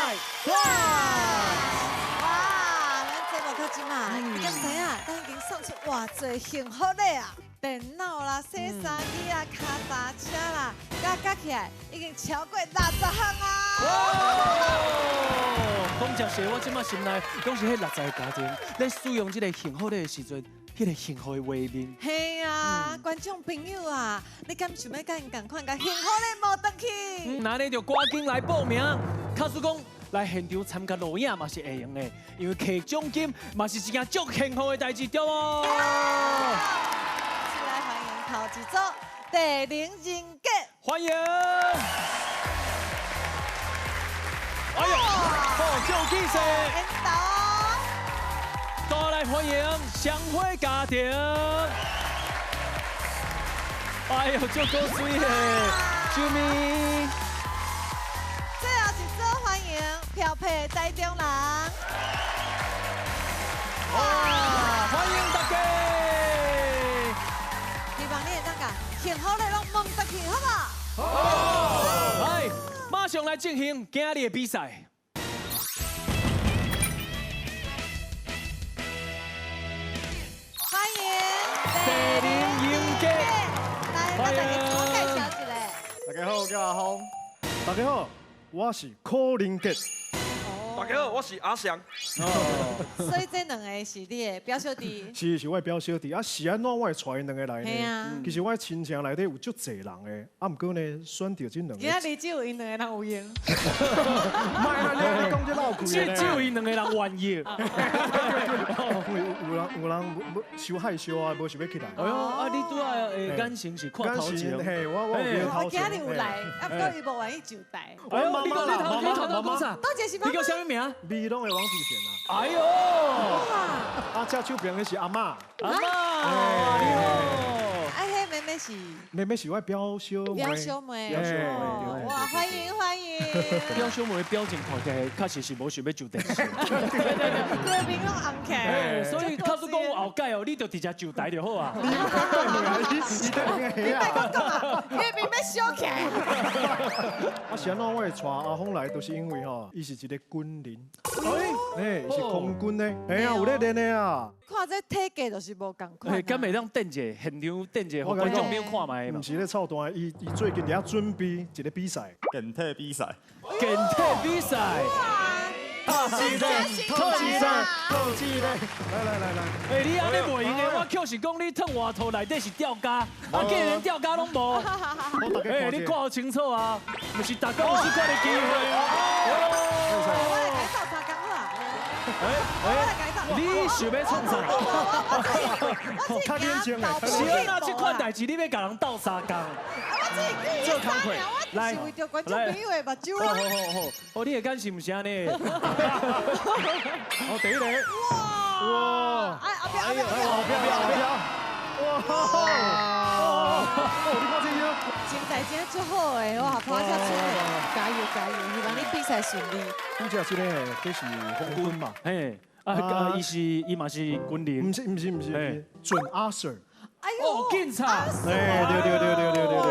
快！哇，咱節目到這馬，你敢知影？咱已經送出偌濟幸福禮啊！電腦啦、洗衫機啊、跤踏車啦，加加起來已經超過60項啊！講真實，我這馬心內攏是彼60個家庭咧使用這個幸福禮的時陣，彼個幸福的畫面。嘿啊，觀眾朋友啊，你敢想欲佮𪜶仝款，共幸福禮摸轉去？那你就趕緊來報名。假使講來現場參加錄影嘛是會用的，因為摕獎金嘛是一件足幸福的代誌，對無？一來歡迎頭一組地靈人傑，歡迎！哎呦，好，叫氣勢！再來歡迎雙花家庭。哎呦，足古媠的，救命！最後一組歡迎飄皮台中人。哇，歡迎大家！希望你會當共幸福禮攏摸轉去，好無？好。來，馬上來進行今日的比賽。歡迎地靈人傑，來，大家自我介紹一下。大家好，我叫阿峰。大家好，我是柯林傑。大家好，我是阿翔。所以這兩个是你的表小弟。是，是我的表小弟。啊，是按怎我會帶𪜶兩个來呢？其實我的親情內底有足濟人的，啊，毋過呢，選著這兩个。今仔日只有𪜶兩个人有閒。莫啦，你講這鬧鬼只有𪜶兩个人願意。有人有人無傷害羞啊，無想欲起來。哎喲，啊，你拄仔的眼神是看頭前。嘿，我有頭前。我今日有來，啊，毋過伊無願意上台。哎喲，你講你頭你頭拄講啥？到底是你叫啥物名？美濃的王祖賢啊。哎喲，啊，這手邊的是阿嬤。阿嬤，你好。啊，彼妹妹是？妹妹是我表小妹。表小妹。表小妹。哇，歡迎歡迎。表小妹的表情看起來確實是無想欲上電視。規面攏紅起來。所以假使講有後蓋哦，你就直接上台就好啊。你你莫閣講啊，伊面欲燒起來。啊，是按怎我會帶阿峰來，就是因為吼，伊是一個軍人。哎，是空軍的，哎呀，有咧練的啊。看這體格就是無仝款。敢會當等一下，現場等一下，予觀眾朋友看覓毋是咧臭彈，伊最近佇遐準備一個比賽，健體比賽。健體比賽。透一个，透一个，透一个，來來來來。欸，你按呢袂用的，我確實講你褪外套內底是吊嘎，啊，竟然吊嘎攏無。欸，你看好清楚啊，毋是逐工有這款的機會。我來共你鬥相共好啊。你想欲創啥？較年輕的。是啊，那這款代誌你欲共人鬥相共？做工課，來，是為著觀眾朋友的目睭啊！好好好，哦，你的眼神毋是按呢。好，第一個。哇！哎，後壁後壁後壁後壁。哇！哦，你看這個。身材真足好的，哇，跑車出來，加油加油，希望你比賽順利。拄則這個，這是空軍嘛？嘿，啊，伊是伊嘛是軍人。毋是毋是毋是，準阿 Sir。哎呦，警察！哎，對對對對對對對對。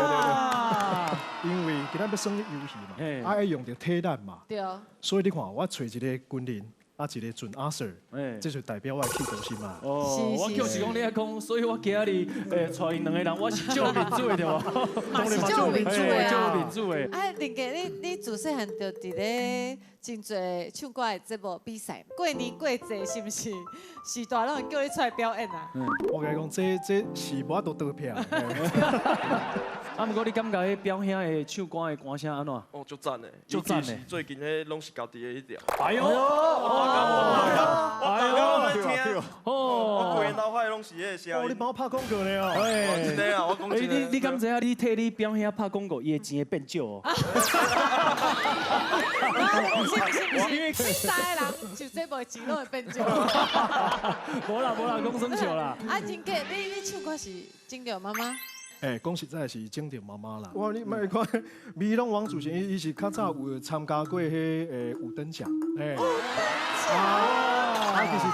因為今仔欲耍遊戲嘛，啊愛用著體力嘛，對。所以你看，我揣一個軍人，啊一個準阿 Sir，這就代表我的企圖心嘛。哦，我就是講你愛講，所以我今仔日帶𪜶兩個人，我是足有面子的對無？嘛是足有面子的啊。足有面子的。啊，林傑，你自細漢就佇咧真濟唱歌的節目比賽，過年過節是毋是？序大攏會叫你出來表演啊？我共你講，這是無法度逃避。啊，毋過你感覺彼表兄的唱歌的歌聲按怎？哦，足讚的，足讚的。最近彼攏是家己的彼條。哎喲！我逐工咧聽。哦。我規个腦海攏是彼个聲音。哦，你幫我拍廣告呢哦。哎，真的啊，我講真的。你敢知影？你替你表兄拍廣告，伊的錢會變少哦。不是不是不是，你三个人上節目的錢攏會變少。無啦無啦，講耍笑啦。啊，真傑，你唱歌是徵著媽媽？欸，講實在是徵著媽媽啦。哇，你莫看，美濃王主席伊是較早有參加過彼五等獎。欸，五等獎。啊，其實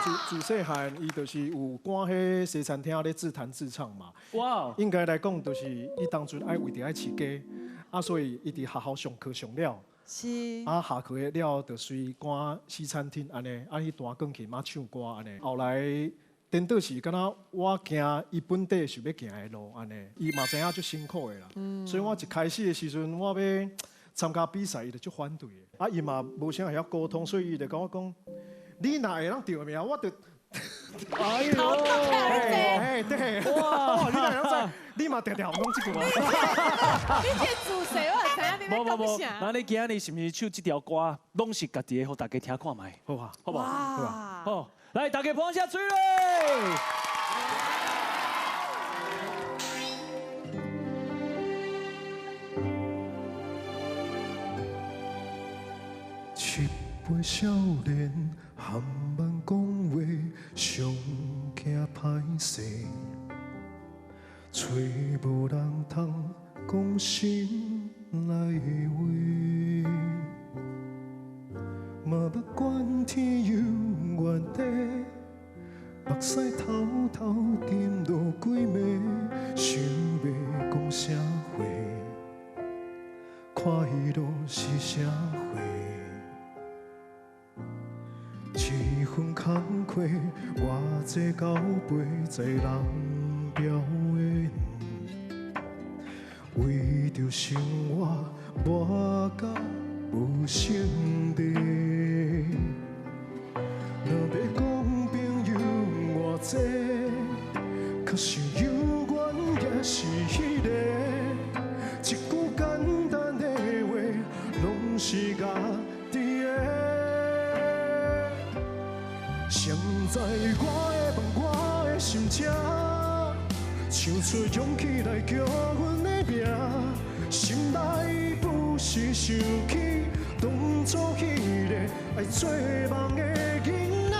自細漢伊就是有趕彼西餐廳咧自彈自唱嘛。哇！應該來講，就是伊當陣愛為著愛飼雞，啊，所以伊佇學校上課上了。是。啊，下课了后就随赶西餐厅按呢，啊去弹钢琴，啊唱歌按呢。后来颠倒是敢若我行伊本底想欲行的路按呢，伊嘛知影足辛苦的啦。所以我一开始的时阵，我欲参加比赛，伊就足反对的。啊，伊嘛无啥会晓沟通，所以伊就共我讲：你若会当著名，我就。哎呦！哎对，哇！你哪会知？你嘛定定讲这句话。你这自细我就知影你欲讲啥。那你今日是毋是唱这条歌，拢是家己的，予大家听看觅？好啊，好无？好啊。好，来，大家捧一下水咧。七八少年，含万讲话，上惊歹势，揣无人通讲心内话，嘛不管天幽月低，目屎偷偷沉落几暝，想欲讲啥话，快乐是啥货？一份工课，偌济交陪在人表演，为著生活磨甲无成地。若欲讲朋友偌济，确实有缘也是彼个，一句简单的话，拢是家己的。谁知我的梦，我的心情，唱出勇气来叫阮的名。心内不时想起当初彼个爱做梦的囡仔，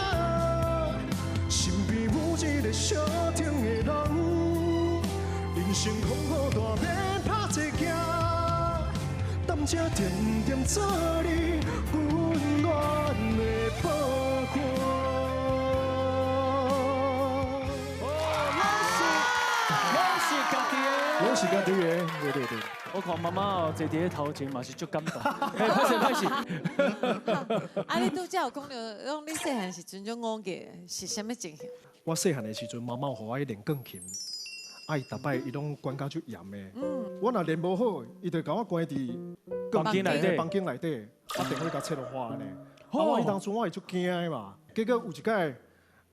身边有一个相挺的人，人生风雨大，免拍一行，踮这点点做你永远的保护。拢是家己的，对对对。我看妈妈哦，坐伫咧头前嘛是足感动。哎，歹势歹势。啊，你拄才有讲著，讲你细汉时阵足戆个，是啥物情形？我细汉的时阵，妈妈予我去练钢琴，啊，伊逐摆伊拢管甲足严的。我若练无好，伊就共我关伫房间内底，房间内底，啊，电话共切落花按呢。啊，我彼当阵我会足惊的嘛。结果有一摆，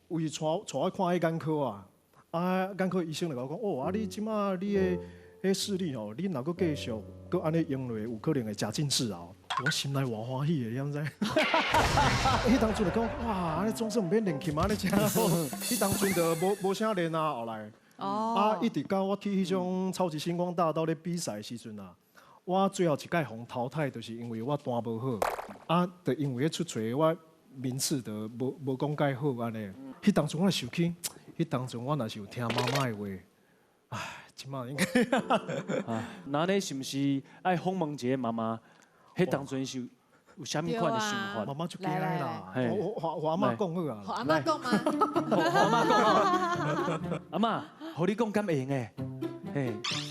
有伊带我看彼眼科啊。啊，眼科医生就共我讲，哦，啊，你这马你的彼视力吼，你若阁继续阁按呢用落，有可能会假近视啊！我心内偌欢喜的，你敢知？彼当阵就讲，哇，按呢总算毋免练琴按呢真好。彼当阵就无啥练啊，后来。哦。啊，一直到我去彼种超级星光大道咧比赛的时阵啊，我最后一届予淘汰，就是因为我弹无好，啊，就因为彼出错，我名次就无讲介好按呢。彼当阵我想起。彼当阵我若是有听妈妈的话，唉，这马应该。那你是毋是爱访问一下妈妈？彼当阵是有啥物款的想法？妈妈就惊啦，我阿嬷讲好啊。阿嬷讲吗？阿嬷讲啊。阿嬷，予你讲敢会用的？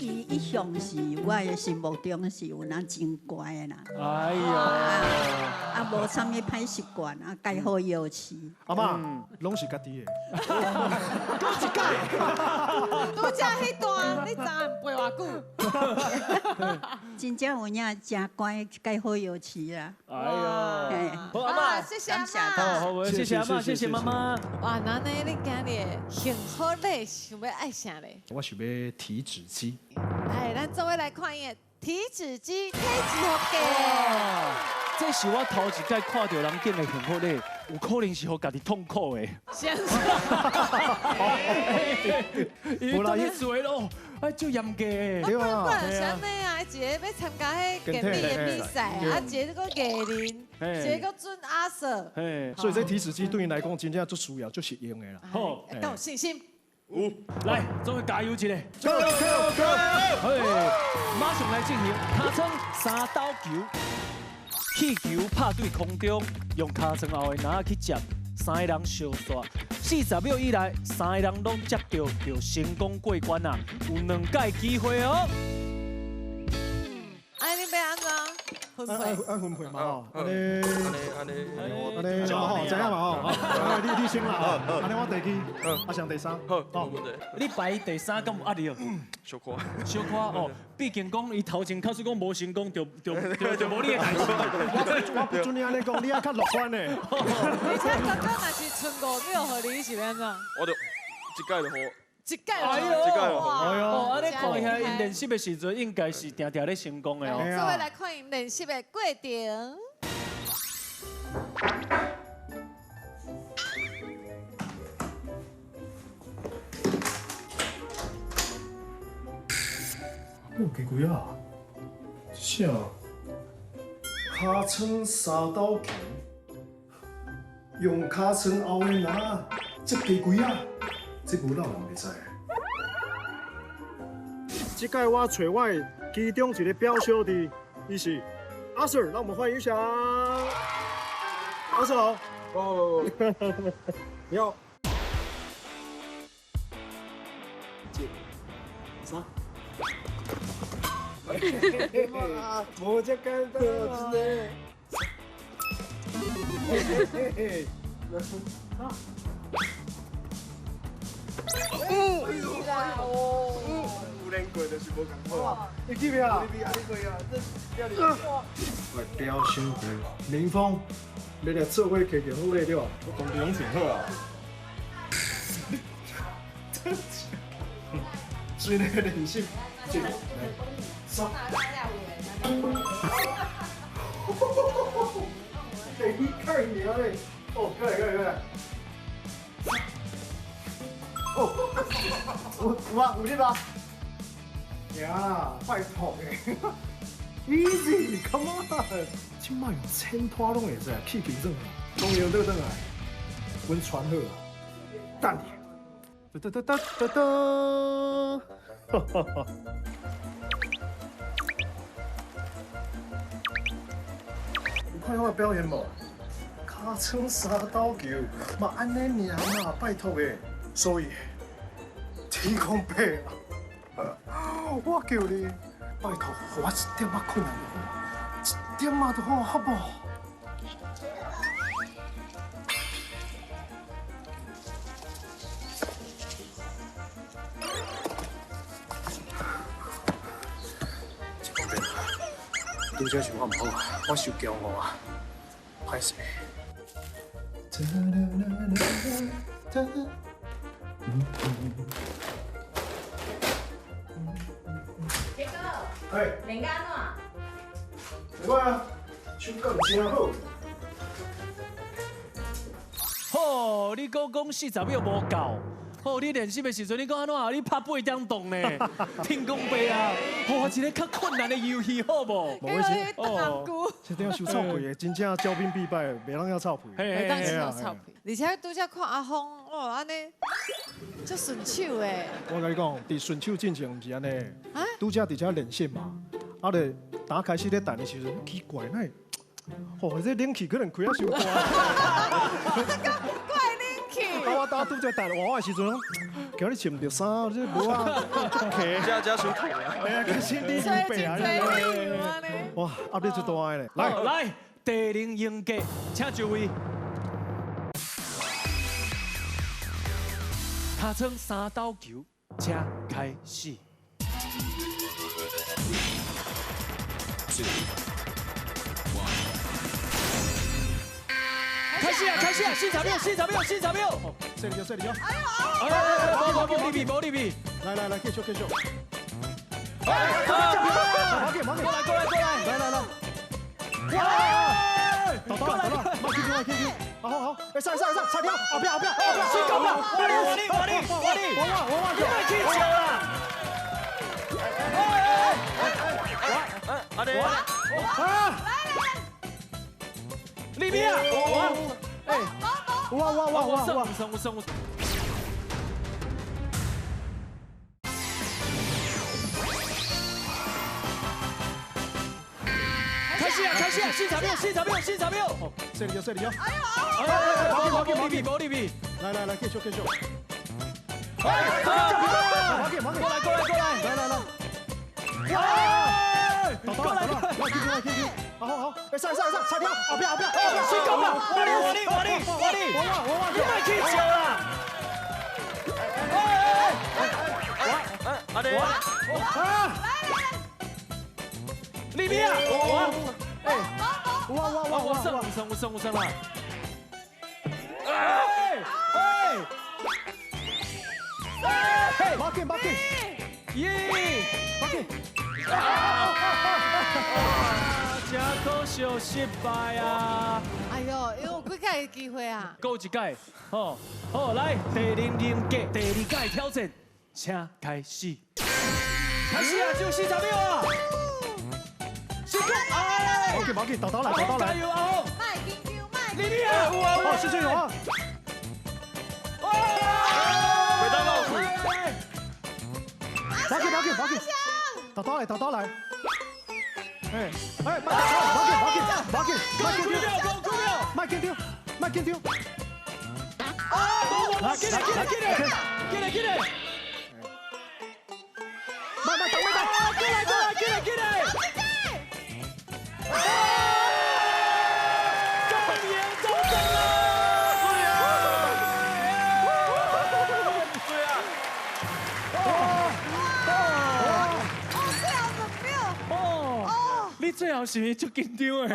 伊一向是我的心目中是有那真乖的啦。哎呦，啊，无啥物歹习惯，啊，盖好药饲。阿嬷，拢是家己的。讲一届，拄才彼段，你昨暗陪偌久？真正有影，真乖，盖好药饲啦。哎呦，好阿嬷，谢谢阿嬷。好，谢谢阿嬷，谢谢妈妈。哇，那呢，你今日幸福礼想欲爱啥咧？我想欲体脂机。来，咱做伙来看伊的体脂机，体脂福计。这是我头一摆看到人拣的幸福礼，有可能是予家己痛苦的。先生，伊当咧做咯，哎，足严格的。对啊。不管是按呢啊，一个欲参加彼健美的比赛，啊，一个阁艺人，一个阁准阿 Sir。所以这体脂机对𪜶来讲，真正足需要、足实用的啦。好，够有信心。有，来，做伙加油一下！加油加油加油！嘿，马上来进行尻川三斗球，气球拍对空中，用尻川后的篮仔去接，三个人相煞。40秒以内，三个人拢接著，就成功过关啊！有2届机会哦。哎，你欲按怎？分配。按分配嘛吼，按呢，按呢，按呢，吼，知影嘛吼，你先啦，按呢我第二，阿翔第三，好，无问题。你排第三敢有压力？小可，小可哦，毕竟讲伊头前假使讲无成功，就无你的代志。我不准你按呢讲，你还较乐观呢。而且刚刚若是賰5秒，予你是欲按怎？我就一届就好。一届，哎呦，一届就好。哎呦，按呢看起来，𪜶练习的时阵应该是定定咧成功的哦。做伙来看𪜶练习的过程。有鸡几啊？啥？尻川三斗球，用尻川后的篮接鸡几啊？这无老人袂使。这届我揣我的其中一个表小弟，伊是阿 Sir，让我们欢迎一下。阿 Sir 好。哦，你好。一、三。无这简单，真的。嘿嘿，啊。有练过就是无仝款。你记袂啊？你过啊，这我表兄弟林峰，你来做伙客就好咧，对吧？我讲得拢真好啊。虽然练习，一、二、三。你看你啊嘞！哦，过来过来过来。哦，有啊，有力吗？呀，拜托的，Easy，come on，这摆用千拖拢会使，气球转来，东阳倒转来，阮传好啊，等你，哒哒哒哒哒，哈哈哈。有看我表演无？尻川三斗球，嘛按呢尔啦，拜托的，所以天公伯啊，我求你，拜托，予我一点仔困难就好，一点仔就好，好无？这方面，拄则是我毋好，我受骄傲啊，歹势。杰哥，哎，练甲按怎？袂歹啊，手感真好。好，你阁讲40秒无够。好，你练习的时阵，你讲按怎？你拍8点动呢？天公伯啊，予我一个较困难的游戏好无？无哦，这点伤臭屁的，真正骄兵必败，袂当遐臭屁。袂当伤臭屁。而且拄才看阿峰，哦，按呢，足顺手的。我共你讲，伫顺手进前毋是按呢，拄才伫遮练习嘛，啊咧，打开始咧等的时阵，奇怪，哪会？吼，这冷气可能开啊伤大。怪冷气。啊，我拄拄才等换我的时阵，今日穿毋著衫，这无啊，足客。遮伤烫啊！哎呀，其实你白啊！哇，压力足大的咧。来来，第二赢家，请就位。尻川三斗球，请开始。开始啊！开始啊！40秒，40秒，40秒。细力，细力。哎呦！无无无入去，无入去。来来来，继续继续。过来过来过来，来来来。哇！到到了到了，慢去慢去慢去。好好好，哎，上上上，差掉，后边后边后边，成功了！我你我你我你我你，我我我，你莫起笑啦！哎哎哎，我啊！来来来，里边啊！哎，哇哇哇哇哇！有算有。开始啊！开始啊！40秒，40秒，40秒。细力，细力。哎呦！哎呦！无入去，无入去。来来来，继续继续。过来过来过来，来来来。哇！到到了到了，慢去慢莫紧张。好好，会使会使会使，插掉，后壁后壁，成功啦！我你我你我你我你，我我我，你莫起笑啦！哎，阿弟，我啊，你边啊？我，哎，我我我我胜有胜有胜有胜啦！哎哎哎，别紧别紧，耶，别紧。真可惜失败啊！哎呦，有几届的机会啊？阁有一届，好，好来，第二人格第二届挑战，请开始。开始啊，只有40秒啊！成功！哎，别紧别紧，豆豆来，豆豆来，加油阿红！莫紧张，莫你你啊！哦，谢谢有啊！回到老鼠。别紧别紧别紧，豆豆来，豆豆来。哎哎，别紧别紧别紧别紧，莫紧张，莫紧张，莫紧张。来，进来进来进来进来进来。慢慢等，慢等，进来进来进来进来。恭迎总统啦！对啊，对啊。哦，最后2秒。哦。你最后是毋是足紧张的？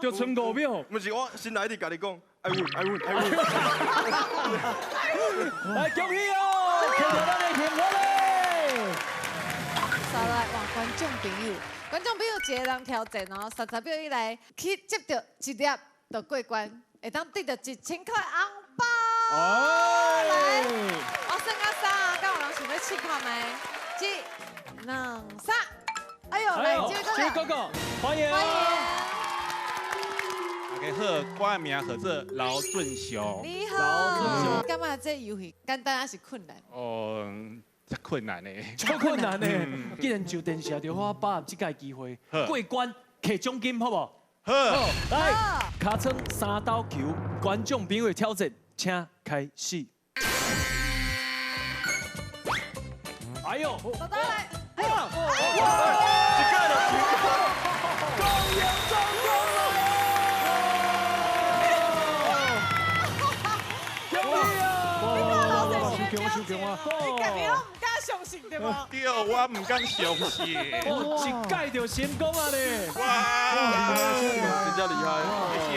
就賰5秒。毋是，我心内一直共你讲，爱稳，爱稳，爱稳。来，恭喜哦，摕到咱的幸福礼。再来，换观众朋友，观众朋友一个人挑战哦，30秒以内去接到一粒就过关，会当得到1000块红包。来，我算到三，敢有人想欲试看觅？一、两、三。哎呦，来，这位哥哥，欢迎。欢迎。大家好，我的名叫做刘俊祥。你好，刘俊祥。感觉这游戏简单还是困难？哦，足困难的。足困难的。既然上电视，就好把握这届机会，过关摕奖金，好无？好。来，尻川三斗球，观众朋友的挑战，请开始。哎呦，豆豆来。哇！一届就成功，恭迎总统了！恭喜啊！伤强伤强啊！你家己拢毋敢相信对无？对，我毋敢相信。哦，一届就成功啊咧！哇，真正厉害，谢谢。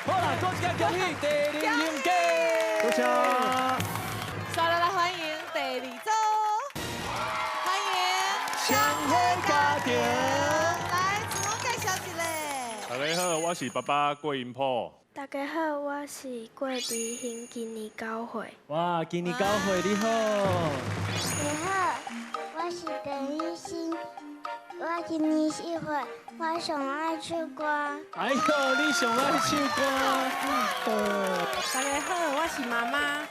好啦，阁一届恭喜第二人格，多谢。刷落来欢迎第二组，欢迎双喜家庭。来，自我介绍一下。大家好，我是爸爸郭银甫。大家好，我是郭丽欣，今年9岁。哇，今年9岁，你好。你好，我是邓雨欣，我今年4岁，我上爱唱歌。哎呦，你上爱唱歌。大家好，我是妈妈。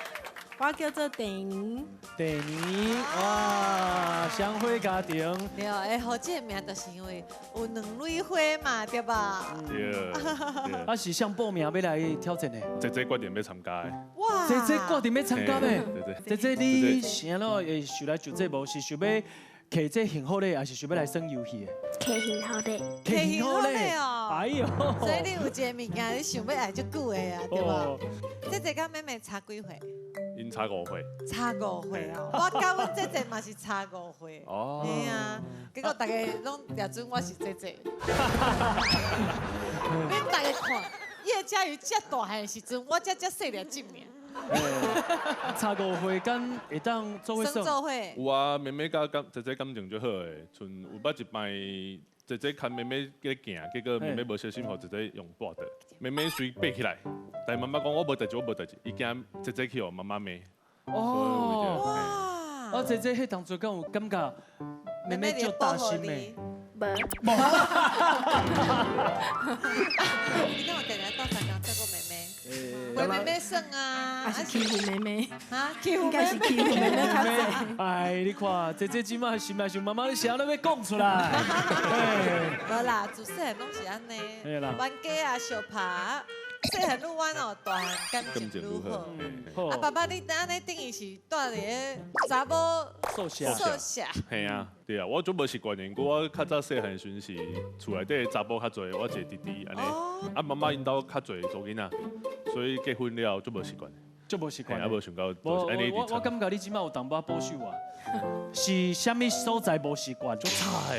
我叫做郑妮。郑妮，哇，双花家庭。对，会号这个名，就是因为有2蕊花嘛，对吧？对。啊，是谁报名欲来挑战的？姐姐决定欲参加的。哇！姐姐决定欲参加的。对对。姐姐，你啥咯会想来上节目？是想欲摕这幸福礼，还是想欲来耍游戏的？摕幸福礼。摕幸福礼哦。哎呦！所以你有一个物件，你想欲爱足久的啊，对无？姐姐佮妹妹差几岁？𪜶差5岁。差5岁哦，我佮阮姐姐嘛是差5岁。哦。嘿啊，结果大家拢掠准我是姐姐。恁大家看，叶嘉瑜遮大汉的时阵，我才遮细粒证尔。差5岁，敢会当做伙耍？做伙。有啊，妹妹佮姐姐感情足好的，像有捌一摆，姐姐牵妹妹咧行，结果妹妹无小心，予姐姐用跌倒，妹妹随爬起来，但妈妈讲我无代志，我无代志，伊惊姐姐去予妈妈骂。哦，哇！啊，姐姐彼当阵敢有感觉妹妹足担心的？无。无。你敢有定定斗相共照顾妹妹？陪妹妹耍啊，还是欺负妹妹？啊，欺负应该是欺负妹妹较济。哎，你看，姐姐这摆心内想妈妈，你啥拢欲讲出来？无啦，自细汉拢是按呢，冤家啊，相拍，细汉愈晚哦，大汉感情愈好。啊，爸爸，你按呢等于是住伫咧查某宿舍。宿舍。嘿啊，对啊，我足无习惯的，因我较早细汉时阵是厝内底查埔较济，我一个弟弟按呢，啊妈妈𪜶兜较济查囡仔，所以结婚了足无习惯。足无习惯。啊，无想到我感觉你这摆有淡薄保守啊，是啥物所在无习惯？足吵的，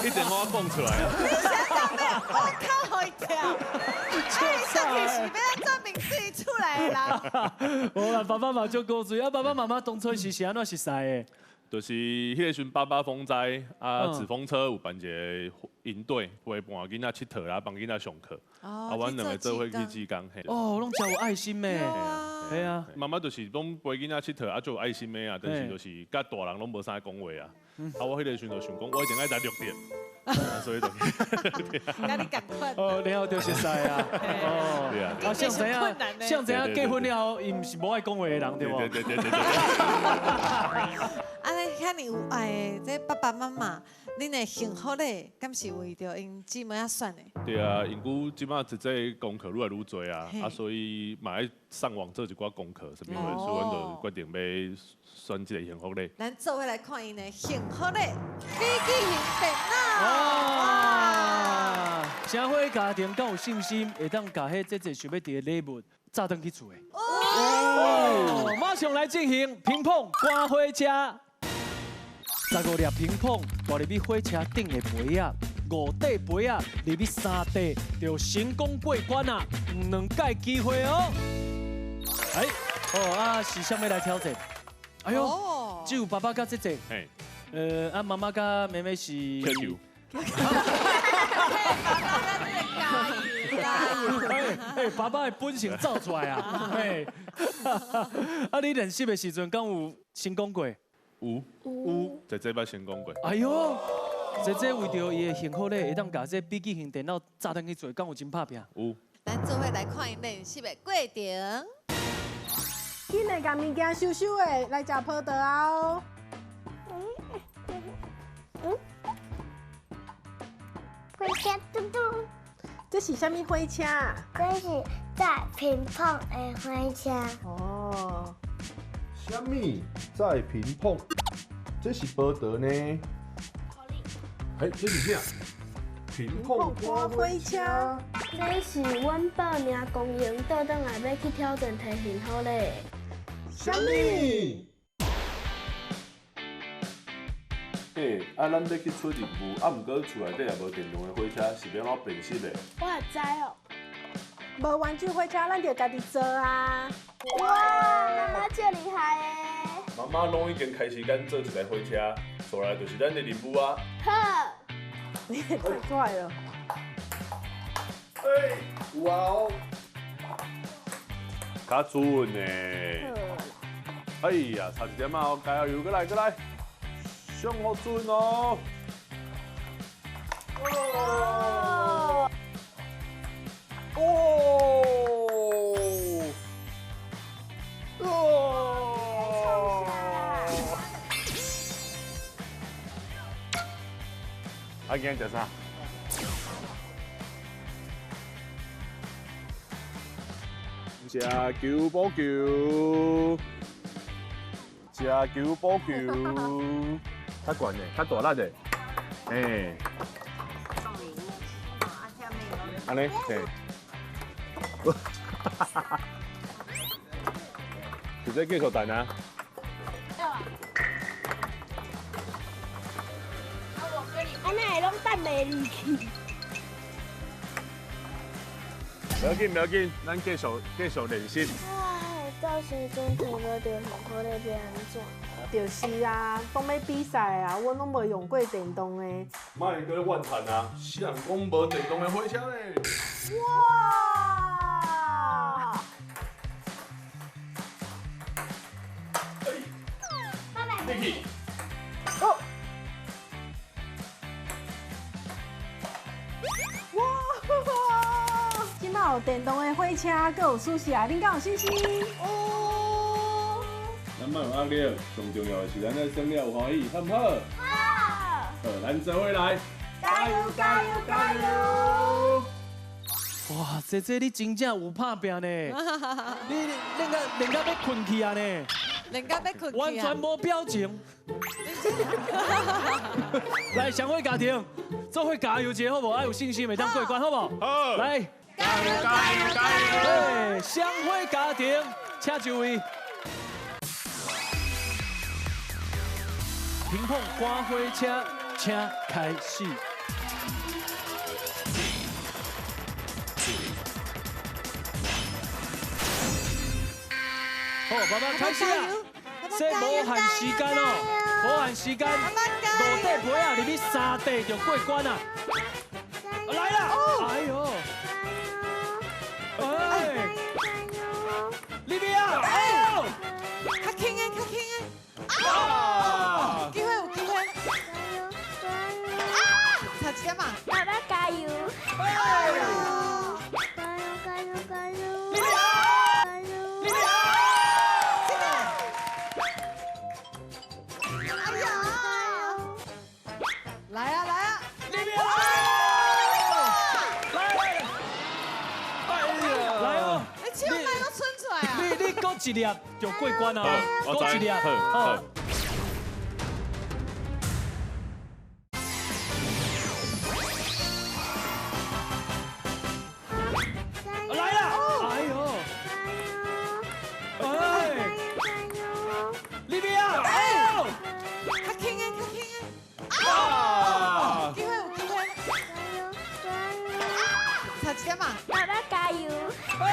一定我讲出来啊！你想讲咩？我靠，予伊跳！哎，上去是欲按怎面对厝内的人？无啦，爸爸嘛足古锥啊！爸爸妈妈当初是按怎熟似的？就是彼个时阵八八风灾啊，纸风车有办一个营队，陪伴囡仔𨑨迌啦，帮囡仔上课。啊，阮两个做伙去志工。哦，拢真有爱心的。系啊。妈妈就是拢陪囡仔𨑨迌，啊，足有爱心的啊，但是就是佮大人拢无啥讲话啊。啊，我彼个时阵就想讲，我一定爱来录著，所以就。佮你仝款。哦，然后就熟似啊。哦。对啊。啊，像怎样？像怎样结婚了后，伊毋是无爱讲话的人，对无？对对对对对。按呢遐尔有爱的这爸爸妈妈，恁的幸福咧，敢是为著𪜶姊妹仔选的？对啊，因为这摆姐姐功课愈来愈济啊，啊，所以嘛爱上网做一寡功课，啥物货，所以阮就决定欲选这个幸福礼。咱做伙来看𪜶的幸福礼，笔记型电脑。哇！社会家庭敢有信心，会当共彼姐姐想欲挃的礼物炸转去厝的？哦！马上来进行乒乓赶火车。15粒乒乓挂入去火车顶的杯仔，5块杯仔入去3块，就成功过关啊！有2届机会哦。哎，哦啊，是啥物来挑战？哎呦，只有爸爸佮姐姐。啊妈妈佮妹妹是。气球。哎，爸爸的本性走出来啊！哎，啊，你练习的时阵，敢有成功过？有有，姐姐捌成功过。哎呦，姐姐为著伊的幸福礼，会当共这笔记型电脑炸转去做，敢有真拍拼？有。咱做伙来看𪜶练习的过程。紧来共物件收收的，来食葡萄啊哦。火车嘟嘟。这是啥物火车？这是载乒乓的火车。哦。啥物载乒乓？这是葡萄呢。哎，这是啥？乒乓赶火车。这是阮报名光荣倒转来欲去挑战提幸福礼。啥物？欸，啊，咱欲去出任务，啊，毋过厝内底也无电动的火车，是欲按怎辨识的？我也知哦。无玩具火车，咱就家己做啊！哇，妈妈真厉害的！妈妈拢已经开始咱做一台火车，紲来就是咱的任务啊！好。你也太快了。哎，有啊哦。较准呢。哎呀，差一点仔哦，加油，阁来，阁来，上好准哦！哦。哦！哦！啊，今日食啥？食球补球，食球补球，较悬的，较大力的，哎。按呢，嘿。直接继续弹啊！啊，哪会拢弹袂入去？不要紧，不要紧，咱继续继续练习。哇，到时阵摕无著幸福礼欲按怎？就是啊，讲欲比赛啊，我拢无用过电动的。莫阁咧怨叹啊！谁人讲无电动的火车咧？哇！爸爸，你去。哦。哇！这摆有电动的火车，阁有宿舍，恁敢有信心？哦。咱莫有压力，上重要的是咱爱耍了有欢喜，好毋好？好。好，咱做伙来，加油加油加油！哇，姐姐你真正有拍拚呢，你練到欲睏去啊呢，練到欲睏去啊，完全無表情。來，雙火家庭，做伙加油一下好無？愛有信心會當過關好無？好，來，加油加油加油！雙火家庭，請就位。平碰趕火車，請開始。好，爸爸開始啊！這無限時間哦，無限時間，5塊皮啊，入去3塊就過關啊！來啦！哎呦，哎，入去啊！哎呦，較輕的，較輕的，啊！機會有機會，啊！差一點嘛！爸爸加油！加油加油加油！一粒就過關啊！過一粒，好。來啦！哎呦！哎！你邊啊！哎呦！較輕的，較輕的。啊！機會有機會。啊！差一點嘛！爸爸加油！哎！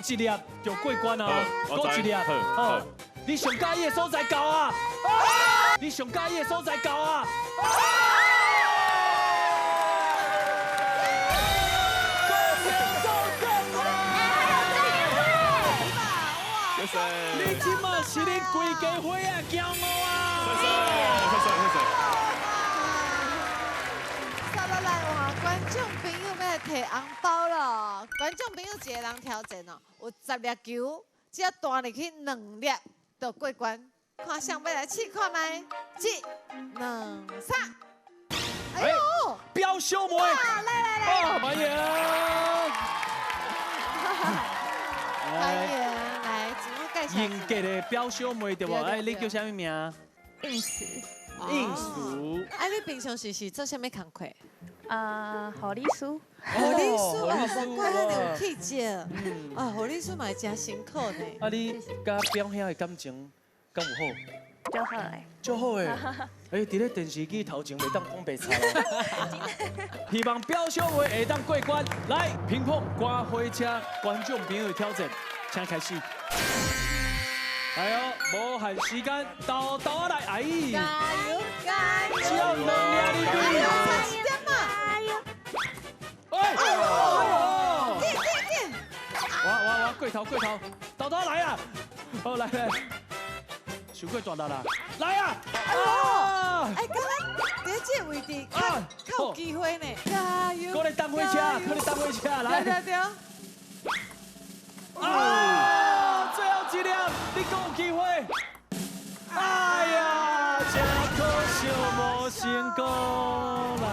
一粒就過關啊！過一粒，哦，你上佮意的所在到啊！你上佮意的所在到啊！你這馬是恁規家伙仔驕傲啊！謝謝謝謝謝謝。接落來哇，觀眾朋友欲來提紅包了。觀眾朋友一个人挑戰哦，有10粒球，只要彈入去2粒就過關。看誰欲來試看覓？1、2、3。哎呦！表小妹！來來來！歡迎！歡迎來，自我介紹。英格的表小妹對無？哎，你叫啥物名？應慈。應慈。哎，你平常時是做啥物工課？護理師。護理師哦，無怪遐爾有氣質。啊，護理師嘛會真辛苦呢。啊，你佮表兄的感情敢有好？足好的。足好的。哎，佇咧電視機頭前袂當講白賊。希望表小妹會當過關。來，平碰趕火車，觀眾朋友的挑戰，請開始。來哦，無限時間，豆豆仔來，哎。加油加油！只要2粒入去。哎呦！哇哇哇！過頭過頭，豆豆來啊！好來來，傷過大力啦！來啊！哎呦！哎，剛剛佇這個位置較有機會呢。加油！過來擋火車，過來擋火車，來。對對對。啊！最後一粒，你閣有機會。哎呀，真可惜無成功來。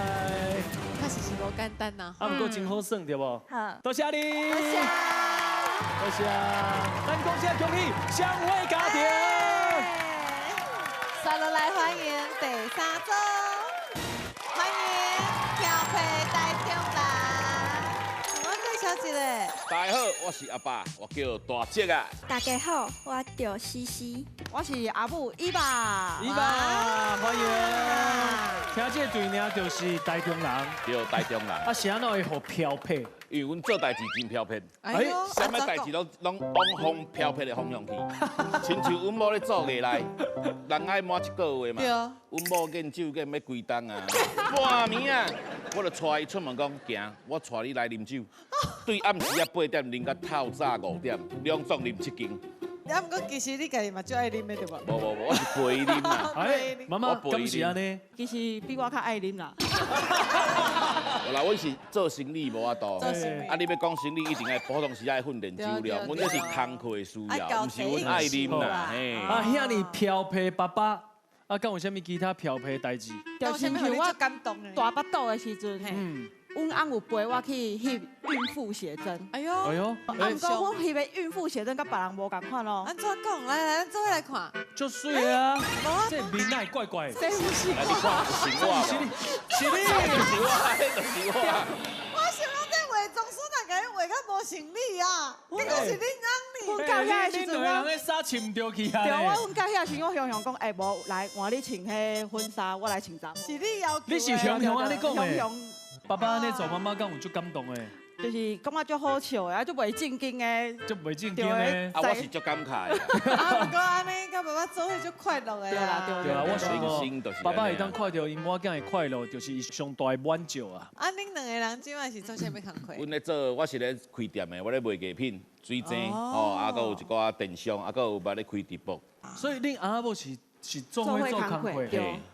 確實是無簡單吶。啊，不過真好耍，對無？好。多謝你。多謝。多謝。咱恭喜恭喜雙火家庭。接落來歡迎第三組，歡迎飄飛台中人。我介紹一下。大家好，我是阿爸，我叫大叔啊。大家好，我叫西西，我是阿母伊爸。伊爸，歡迎。聽這個對名就是台中人。對，台中人。啊，是按怎會予飄撇？因為阮做代誌真飄撇，哎，啥物代誌攏往風飄撇的方向去。親像阮某咧做藝內，人愛滿一個月嘛。阮某研酒研欲規冬啊，半暝啊，我就帶伊出門講行，我帶你來啉酒。對暗時仔8點啉到透早5點，兩總啉7斤。啊，毋过其实你家己嘛足爱啉的对无？无无无，我是陪啉啦。哎，妈妈，敢是按呢？其实比我较爱啉啦。无啦，阮是做生理无法度。啊，你欲讲生理，一定爱普通时爱训练酒量，阮这是工课的需要，毋是阮爱啉啦。嘿。啊，遐尔飘皮爸爸，啊，敢有啥物其他飘皮代志？就是像我大腹肚的时阵，阮翁有陪我去翕孕妇写真。哎呦，哎呦，啊，毋过阮翕的孕妇写真佮别人无仝款哦。按怎讲？来来，咱做伙来看。足媠啊！这面哪会怪怪？这毋是我，是我，是你，是你，是我，就是我。我想讲这化妆师哪共你画甲无像你啊？结果是恁翁呢。阮到遐的时阵，我人衫穿毋著去啊。对，我阮到遐时，我雄雄讲，欸，无来换你穿彼婚纱，我来穿查某。是你要求。你是雄雄按呢讲的。爸爸按呢做，妈妈敢有足感动的？就是感觉足好笑的，啊，足袂正经的。足袂正经的。啊，我是足感慨的。啊，毋过按呢，佮爸爸做伙足快乐的。对啦，对啦。我想讲，爸爸会当看著𪜶某囝的快乐，就是伊上大的满足啊。啊，恁两个人这摆是做啥物工课？阮咧做，我是咧开店的，我咧卖艺品、水晶，吼，啊，阁有一寡电商，啊，阁有捌咧开直播。所以恁阿某是？是做伙做工课，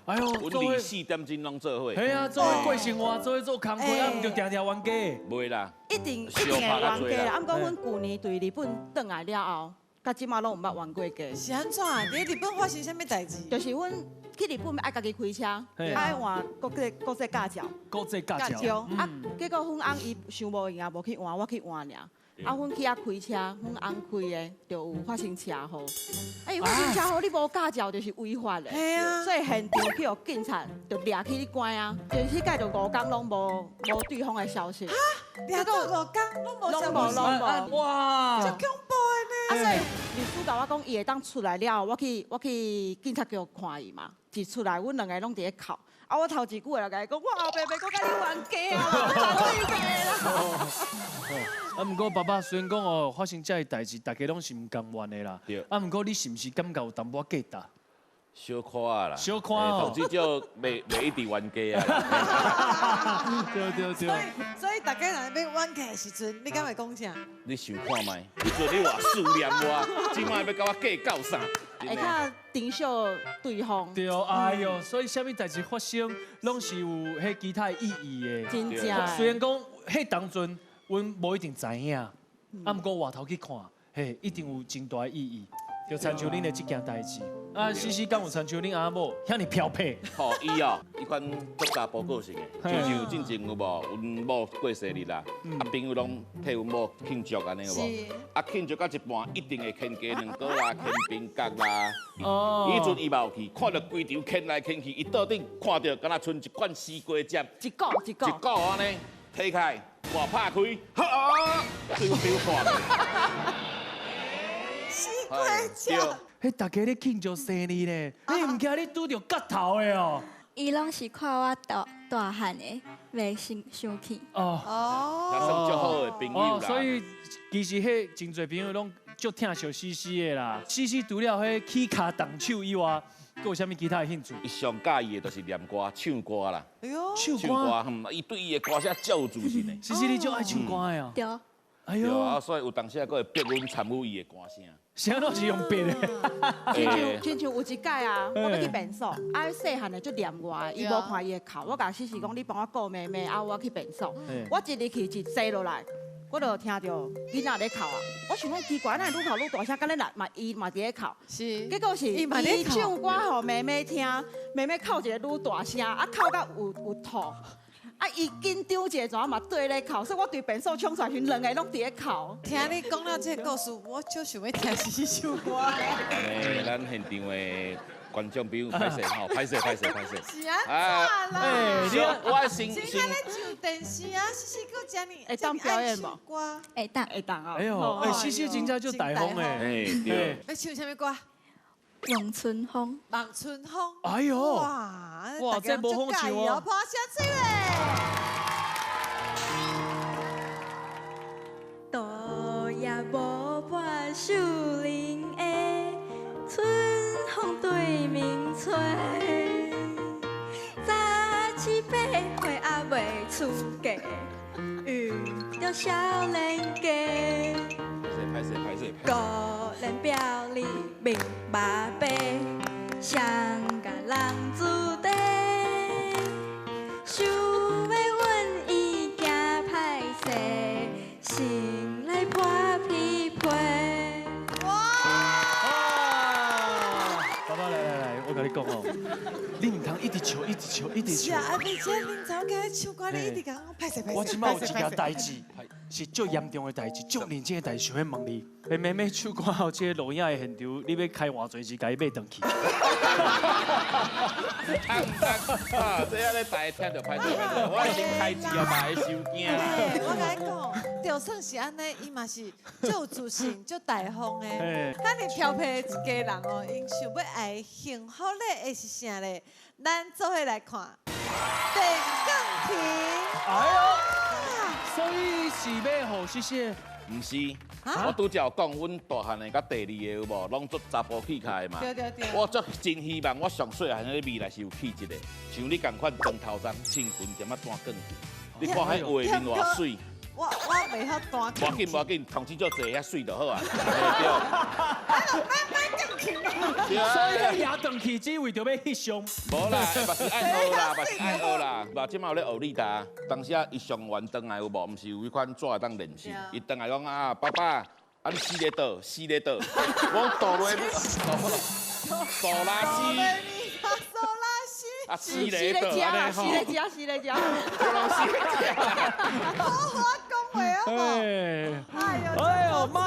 哎呦，阮24点钟拢做伙。嘿啊，做伙过生活，做伙做工课，啊，毋就定定冤家？袂啦，一定一定会冤家啦。啊，毋过阮旧年对日本转来了后，到这马拢毋捌冤过家。是按怎？伫日本发生啥物代志？就是阮去日本爱家己开车，爱换国际驾照。国际驾照。啊，结果阮翁伊想无闲啊，无去换，我去换尔。啊，阮去遐开车，阮翁开的就有发生车祸。啊，伊发生车祸，你无驾照就是违法的。嘿啊。所以现场去予警察就掠去咧关啊，就是彼届就5天拢无对方的消息。哈！掠到5天拢无消息。拢无。哇！足恐怖的呢。啊，所以律师共我讲，伊会当出来了后，我去警察局看伊嘛。一出来，阮两个拢伫咧哭。啊！我头一句话就共伊讲，我后壁袂阁佮你冤家啊，绝对袂啦。啊，毋过爸爸虽然讲哦，发生这个代志，大家拢是毋甘愿的啦。对。啊，毋过你是毋是感觉有淡薄仔价值？小可啊啦。小可哦。至少袂一直冤家啊。对对对。所以大家若欲冤家的时阵，你敢会讲啥？你想看觅？彼阵你偌思念我，这摆欲佮我计较啥？会较珍惜对方。对，哎呦，所以啥物代志发生，拢是有彼其他的意义的。真正。虽然讲彼当阵，阮无一定知影，啊，毋过回头去看，嘿，一定有真大的意义。就亲像恁的这件代志，啊，诗诗敢有亲像恁阿某遐尔飘撇？吼，伊哦，伊款足查埔个性的，亲像进前有无？阮某过生日啦，啊，朋友拢替阮某庆祝按呢有无？啊，庆祝到一半，一定会牵鸡卵糕啦，牵冰角啦。哦。彼阵伊嘛有去，看著规场牵来牵去，伊桌顶看著敢若賰一罐西瓜汁，一个一个，一个按呢，提开，外拍开，好，对阮朋友看。西瓜汁，彼大家咧庆祝生日咧，你毋惊你拄著角头的哦？伊拢是看我大大汉的，袂生气。哦哦，那算足好的朋友啦。所以其实彼真济朋友拢足疼惜诗诗的啦。诗诗除了彼起跤动手以外，阁有啥物其他的兴趣？伊上佮意的就是念歌、唱歌啦。哎呦，唱歌，伊对伊的歌声足有自信的。诗诗，你足爱唱歌的哦？对。哎呦，啊，所以有当时啊，阁会逼阮参与伊的歌声。啥拢是用逼的。亲像有一摆啊，我欲去便所，啊，细汉的足黏我的，伊无看伊会哭，我共诗诗讲，你帮我顾妹妹，啊，我去便所。我一入去一坐落来，我就听著囡仔咧哭啊。我想讲奇怪，哪会愈哭愈大声，敢若来嘛伊嘛伫咧哭。是。结果是伊唱歌予妹妹听，妹妹哭一个愈大声，啊哭到有吐。啊！伊紧张一下，怎嘛对咧哭，所以我对便所冲出来时，两个拢伫咧哭。听你讲了这个故事，我就想欲听这首歌。欸，咱现场的观众朋友歹势吼，歹势歹势歹势。是按怎啦？欸，我先先咧上电视啊，诗诗阁遮尔会当表演无？歌会当会当啊！哎呦，欸，诗诗真正足大方的。欸，对。欲唱啥物歌？望春风。望春风。哎呦！哇哇，这无风唱哦。拍声水咧。多也无伴秀玲的春风对面吹，早起八岁犹未出嫁，遇著少年家。歹势歹势。孤然表。佮你讲哦，你毋通一直笑，一直笑，一直笑。是啊，阿美姐，恁查某囝唱歌，你一直共我歹势歹势。我这摆有一件代志，是足严重的代志，足认真的代志，想欲问你。欸，妹妹唱歌后，这个录影的现场，你欲开偌济钱共伊买转去？啊，这下咧大家听著歹势歹势，我先开钱哦，嘛会伤惊。我共你讲，就算是按呢，伊嘛是足有自信、足大方的。遐尔调皮的一家人哦，𪜶想欲爱幸福咧，会是啥咧？咱做伙来看电钢琴。哎哟，所以是欲予诗诗。毋是，我拄才有讲，阮大汉的佮第二个有无，拢足查埔气较的嘛。对对对。我足真希望我上细汉彼未来是有气质的，像你仝款长头鬃，穿裙踮仔弹钢琴，你看彼画面偌媠。我袂晓弹钢琴。无要紧无要紧，同志足济遐媠就好啊。对。所以伊转去只为著欲翕相。无啦，嘛是爱学啦，嘛是爱学啦。嘛，这马有咧学你哒。当时啊，伊上完转来有无？毋是有彼款纸会当练习。伊转来讲啊，爸爸，啊你死咧倒，死咧倒。我倒落，哆啦西。哆啦西。啊，死咧倒，安尼吼。死咧食，死咧食。死咧食。好好讲话好无？哎呦，哎呦妈！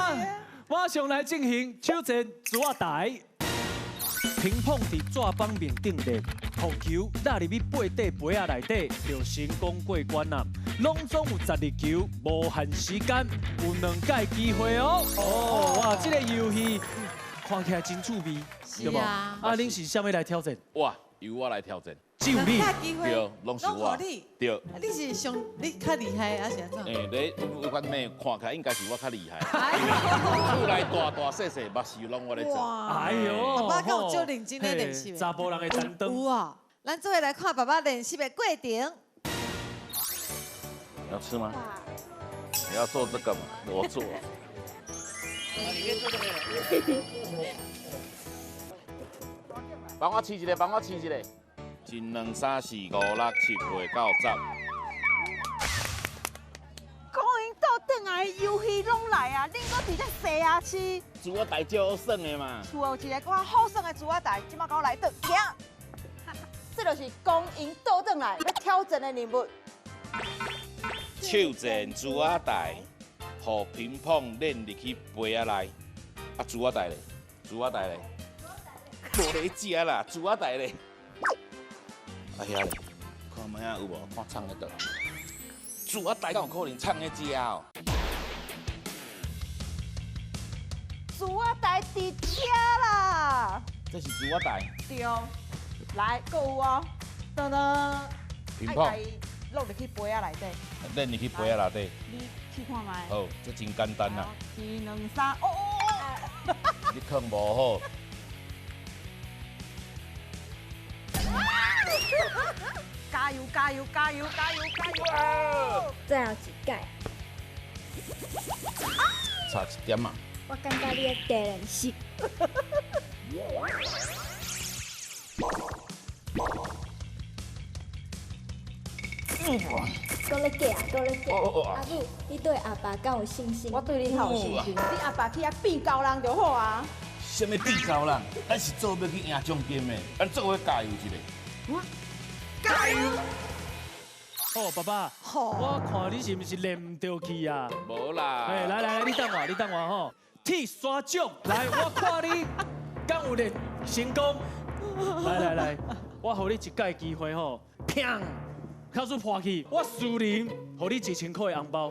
马上来进行手战纸仔台，乒乓伫纸板面顶练，予球落入去背底杯仔内底，就成功过关啦。拢总有12球，无限时间，有2届机会哦。哦，哇，这个游戏看起来真趣味，对无？啊，恁是啥物来挑战？哇，由我来挑战。只有你，对，拢是我。对。你是上你较厉害，还是按怎？欸，你有款咩看起来应该是我较厉害。厝内大大细细，目屎拢我咧做。哎呦，爸爸敢有足认真咧练习。查埔人的担当。有啊，咱做伙来看爸爸练习的过程。你要吃吗？你要做这个吗？我做。帮我试一下，帮我试一下。1、2、3、4、5、6、7、8、9、10。讲𪜶倒转来，游戏拢来啊，恁阁伫遮洗牙齿。猪仔台足好耍的嘛。厝有一个阁较好耍的猪仔台，这马共我来倒行。这就是讲𪜶倒转来欲挑战的任务。手战猪仔台，予乒乓练入去杯仔内。啊，猪仔台咧，猪仔台咧，无咧食啦，猪仔台咧。啊遐咧，看觅仔有无？看藏咧佗。猪仔台敢有可能藏咧遮哦？猪仔台伫遮啦。这是猪仔台。对，来，阁有哦，噔噔。乒乓。落入去杯仔内底。练入去杯仔内底。你试看觅。好，这真简单啦。 1、2、3，哦哦哦。你囥无好。加油加油加油加油加油！最后一届。差一点啊！我感觉你咧第练习。阁咧假，阁咧假。阿母，你对阿爸敢有信心？我对你较有信心。你阿爸去遐变高人就好啊。啥物变高人？咱是做欲去赢奖金的，咱做伙加油一下。加油！哦，爸爸，我看你是毋是练毋著去啊？无啦。哎，来来来，你等我，你等我吼。铁沙掌，来，我看你敢有练成功。来来来，我予你一届机会吼，砰，口水破去，我私人予你1000块的红包。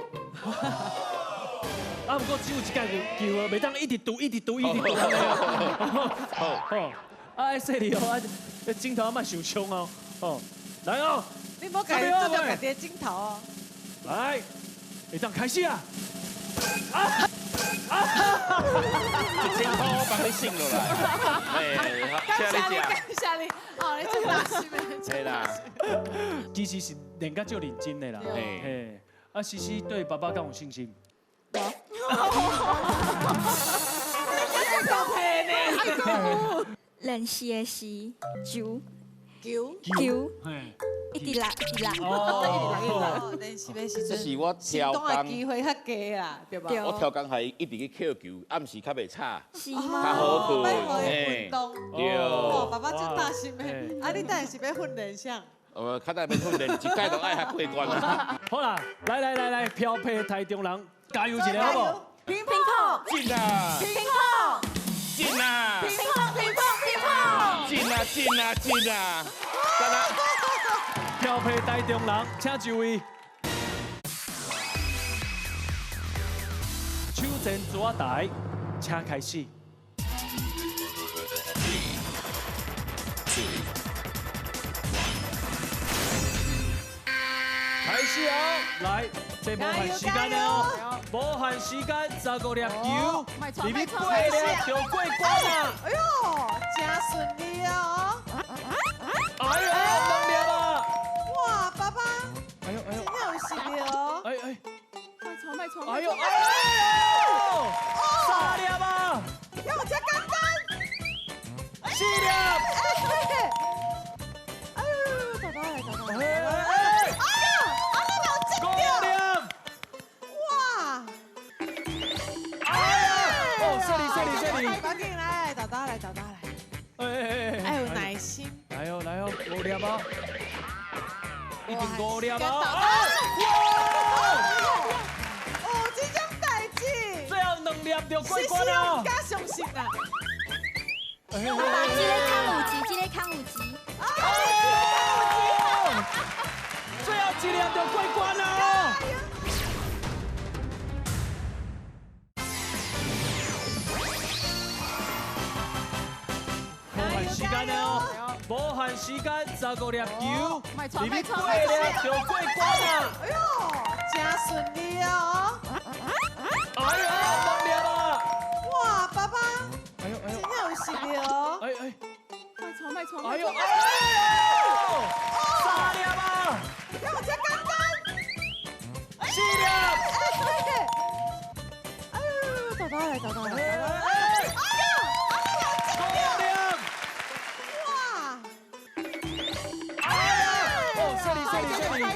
啊，毋过只有一届机会，袂当一直赌，一直赌，一直赌。好，好，啊，细腻哦，啊，镜头莫受伤哦，哦，来哦。你莫家己做著家己的镜头哦。来，会当开始啊！啊！1000块我帮你省落来。感谢你，感谢你，哦，你真热心的。对啦。其实是练甲足认真的啦。嘿，啊，诗诗对爸爸敢有信心？无。练习的时就球球，嘿，一直落，一直落。哦，练习的时阵，这是我行动的超工机会较低啦，对吧？我超工还一直去扣球，暗时较袂吵，是较好困，运动。对。哦，爸爸真大心的，啊，你等下是欲训练啥？较早欲训练，一届都爱较过关啦。好啦，来来来来，飘飘台中人，加油一下好无？乒乓进啊！乒乓进啊！乒乓乒乓乒乓！进啊进啊进啊！飘飘台中人，请就位。手前桌仔台，请开始。开始哦，来，这无限时间哦，无限时间，15粒球，入去八粒就过关啦。哎呦，真顺利哦！哎呦，2粒啊！哇，爸爸，哎呦哎呦，真有实力哦！哎哎，卖错卖错！哎呦哎呦，3粒啊！要这简单，4粒。哎呦，爸爸来，爸爸来。赶紧来，豆豆来，豆豆来。哎哎哎，哎有耐心。来哦来哦，5粒哦，已经5粒哦。哦，这种代志。最后2粒就过关了。敢相信啊！爸爸，这个较有钱，这个较有钱。最后1粒就过关了。时间了哦，无限时间，15粒球，入去8粒就过关啦。哎呦，真顺利哦！哎呦，2粒啊！哇，爸爸，哎呦哎呦，真有实力哦！哎哎，卖错卖错！哎呦哎呦，3粒啊！要这简单，4粒。哎呦，豆豆来，豆豆来。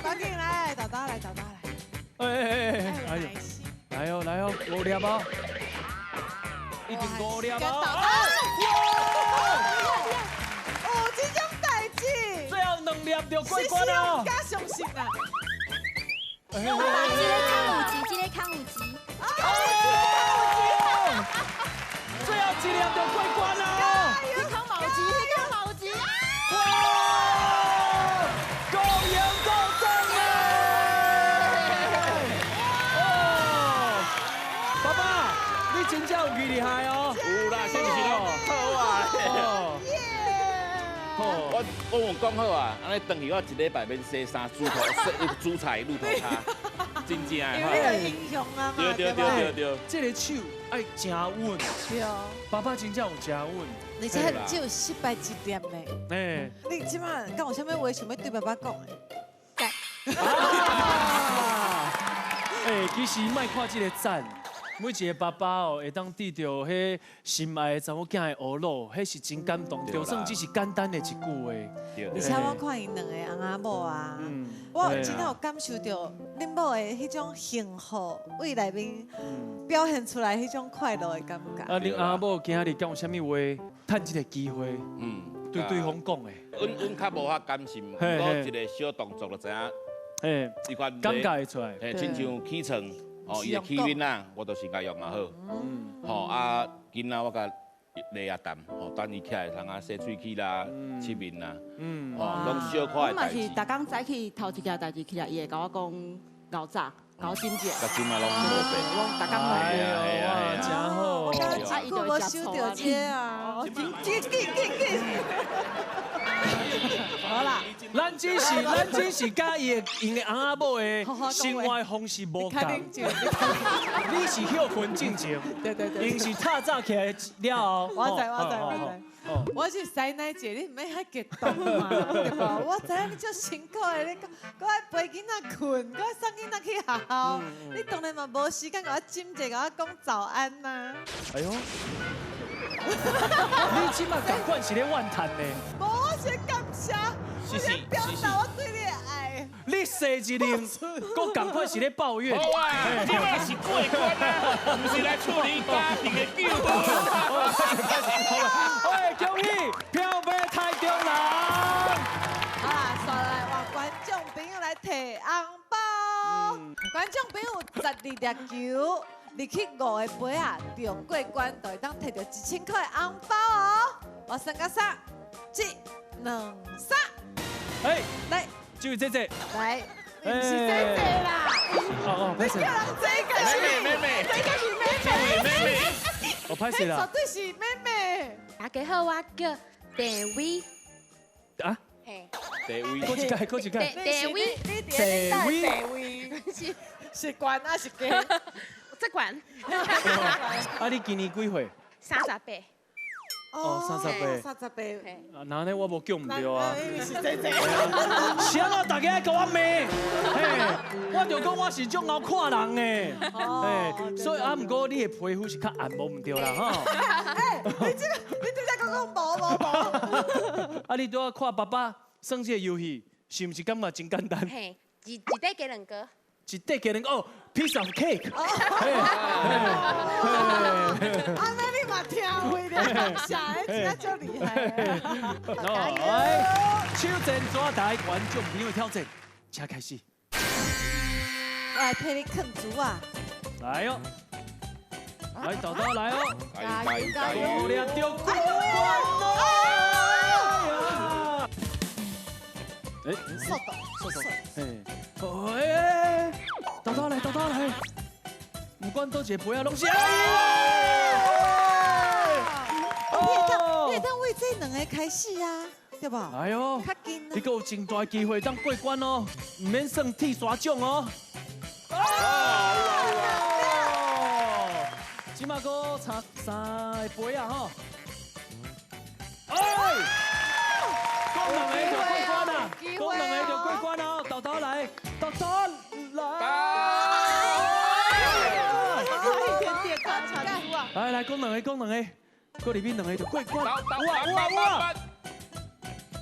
赶紧来，豆豆来，豆豆来。哎哎哎哎，哎呦，来哦来哦，5粒哦，已经5粒哦。哦，这种代志，最后2粒就过关了。敢相信啊！爸爸，这个较有钱，这个较有钱。最后1粒就过关了。你较毛钱，你较毛钱。真正有够厉害哦！有啦，是不是咯？好啊！我有讲好啊，按呢转去我一礼拜免洗衫，煮头洗煮菜露头跤，真正的。因为你英雄啊嘛，对对对对对。这个手爱真稳。对。爸爸真正有真稳。而且只有失败一点呢。哎。你这摆敢有啥物话想欲对爸爸讲的？赞。哎，其实莫看这个赞。每一个爸爸哦，会当得到彼心爱的查某囝的呵护，彼是真感动。就算只是简单的一句话。而且我看𪜶两个翁仔某啊，我真正有感受到恁某的彼种幸福，为内面表现出来彼种快乐的感觉。啊，恁翁仔某今日敢有啥物话，趁这个机会，对对方讲的。阮较无法感性，我一个小动作就知影，嘿，感觉会出来。嘿，亲像起床。哦，伊的起面啊，我都是共用啊好。吼啊，囡仔我共礼啊淡，吼等伊起来通啊洗喙齿啦、拭面啦，吼拢小可的代志。我嘛是，逐工早起头一件代志起来，伊会共我讲熬早，共我醒者。到这马拢无变。逐工拢。哎呀，真好。我刚真久无收到这啊，紧紧紧紧。好啦，咱只是佮伊的𪜶的翁仔某的生活方式无仝。你是歇睏进前，对对对，𪜶是透早起来了后。我知我知我知，我是师奶姐，你毋免遐激动嘛，对无？我知影你足辛苦的，你阁爱陪囡仔睏，阁爱送囡仔去学校，你当然嘛无时间共我斟者，共我讲早安呐。哎呦！你这马共款是咧怨叹呢？无，我是感谢谢，我在表達我對你的愛。你踅一輪，閣仝款是咧抱怨。好啊，這擺是過關啊，毋是來處理家庭的糾紛。喂，恭喜飄飛台中人。好啦，煞來換觀眾朋友來提紅包。觀眾朋友12粒球，入去5個杯仔，中過關就會當提著1000塊的紅包哦。我算到三，一、兩、三。哎，來，這位姐姐。來，毋是姐姐啦。哦哦，歹勢。你叫人這個是妹妹，這個是妹妹。哦，歹勢啦。絕對是妹妹。大家好，我叫鄭偉。啊？嘿。地位。閣一擺，閣一擺。地位。地位。地位。是是懸還是低？這懸。啊，你今年幾歲？38。哦，38。 38。啊，那呢我無叫毋對啊。是姐姐。是按怎大家愛共我罵？嘿，我就講我是足𠢕看人的，嘿，所以啊，毋過你的皮膚是較暗，無毋對啦，吼。哎，你這個，你拄才講講無無無。啊，你拄仔看爸爸耍這個遊戲，是毋是感覺真簡單？嘿，一塊加兩個。一塊加兩個哦，piece of cake。按呢你嘛聽會咧，寫的真正足厲害。來，手前紙台觀眾朋友挑戰，請開始。我來替你囥珠啊！來哦，來豆豆來哦，加油加油！掠著過關咯！哎，速度速度，哎，豆豆來，豆豆來，毋管佗一個杯仔，攏是。你會當為這兩個開始啊，對無？哎喲，較緊。你閣有真大機會當過關哦，毋免算鐵沙獎哦。這馬閣差3個杯仔吼。哎，講兩個就過關啦，講兩個就過關啦，豆豆來，豆豆來。來來，講兩個，講兩個，閣入去兩個就過關。哇哇哇！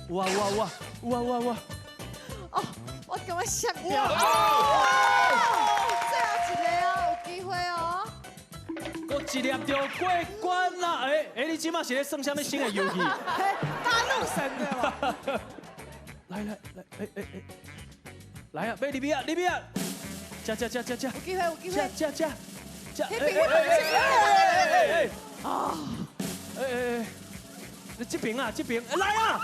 哇哇哇！哇哇哇！哦，我感覺嚇掉。最後一個哦，有機會哦。閣一粒就過關啦！哎哎，你這馬是咧耍啥物新的遊戲？大怒神對無？來來來，哎哎哎，來啊！欲入去啊！入去啊！食食食食食！有機會有機會！食食食！那邊那邊哎哎啊！哎哎哎，這邊啊這邊，來啊！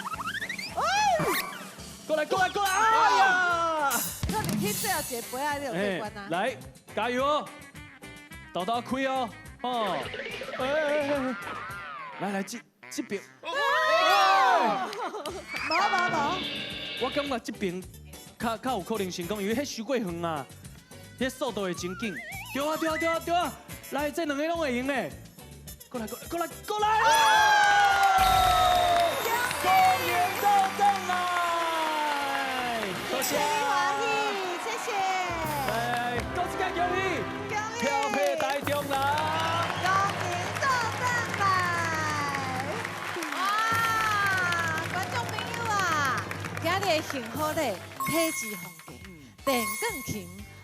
過來過來過來！哎呀！你入去最後一個杯仔，你就過關啊！來，加油哦！豆豆開哦！哦！哎哎哎！來來，這邊。無無無！我感覺這邊較有可能成功，因為彼傷過遠啊，彼速度會真緊。對啊對啊對啊對啊！來，這兩個攏會贏的。過來過來過來過來！公園倒轉來，多謝。歡喜，謝謝。來，各一個恭喜，飄飛台中人。公園倒轉來！哇，觀眾朋友啊，今日的幸福禮，體脂風格，電鋼琴。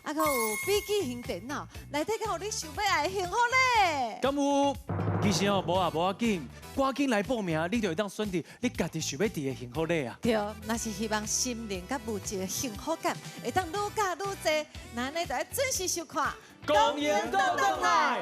啊，閣有筆記型電腦，內底敢有你想欲愛的幸福禮？敢有？其實哦，無啊，無要緊，趕緊來報名，你就會當選擇你家己想欲佇的幸福禮啊。對，若是希望心靈佮物質的幸福感會當愈加愈濟，那按呢就愛準時收看《公園倒轉來》。